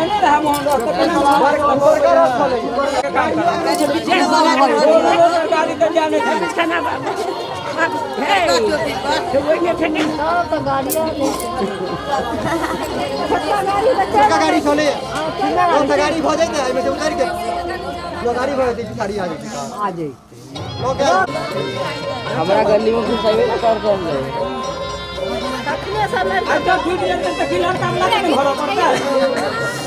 केने रहा मोहन रथ तऽ केना बड़का रथ छलै। गाड़ी तऽ जाने बड़का गाड़ी छलै, ओ तऽ गाड़ी भऽ जेतै, एहिमे से उतारि के जो गाड़ी भऽ जेतै, गाड़ी आ जेतै, आ जेतै। लऽ के आउ। हमरा गली में घुसेबे ना करते हम लोग। अच्छा, फूटि जेतै तऽ की लड़का वाला के नहि भरऽ पड़तै?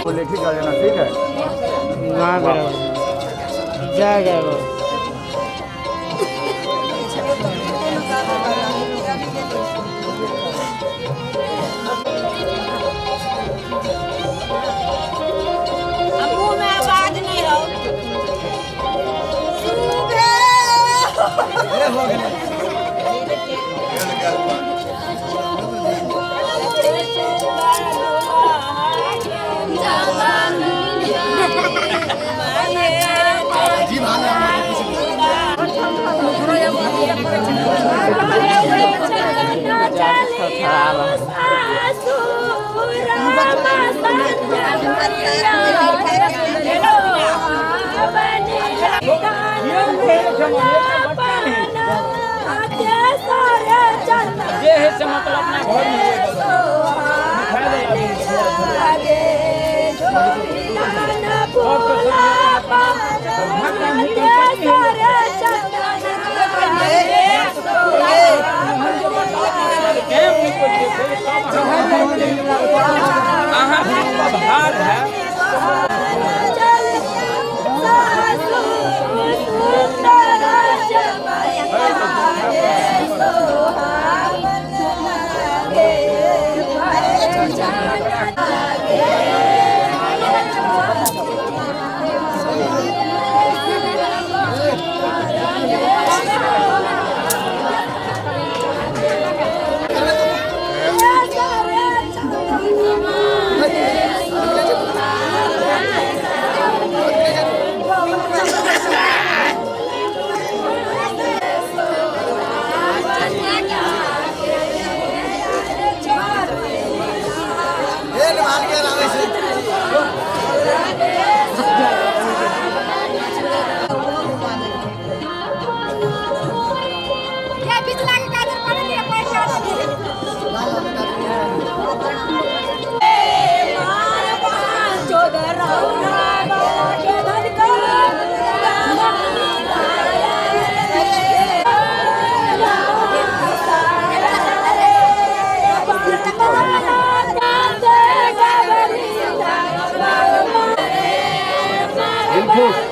बोले ठीक कर लेना, ठीक है। ना करो, जा गए। मुँह में आवाज नहीं हो। हो गेलै। जे है से मतलब अपना घर में अहाँ भार है। दिलखुश।